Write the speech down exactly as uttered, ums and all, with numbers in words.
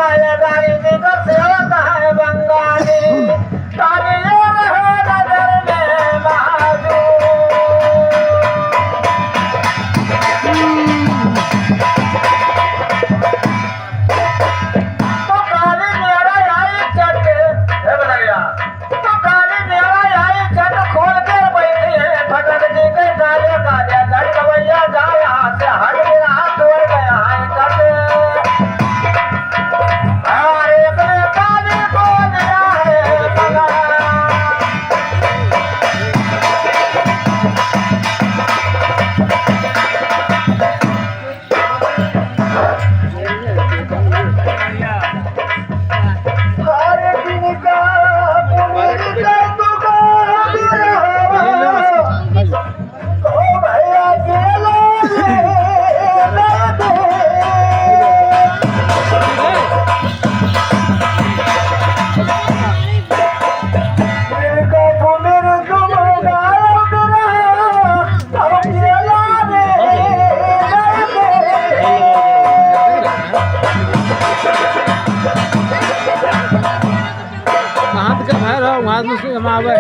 गाड़ी जी का सेवक है बंगाली, कालियो रहे नजर में महाजू। तो काली मेरा आई चट, हे भैया, तो काली मेरा आई चट खोल के बैठी है, फटक जी के काले काले लड़कवैया जा यहाँ से हट गया, हाथ जोड़ गया है चट। अरे अपने काली को दिया है भगवान। हाथ का भैर हो, वहाँ से हमारे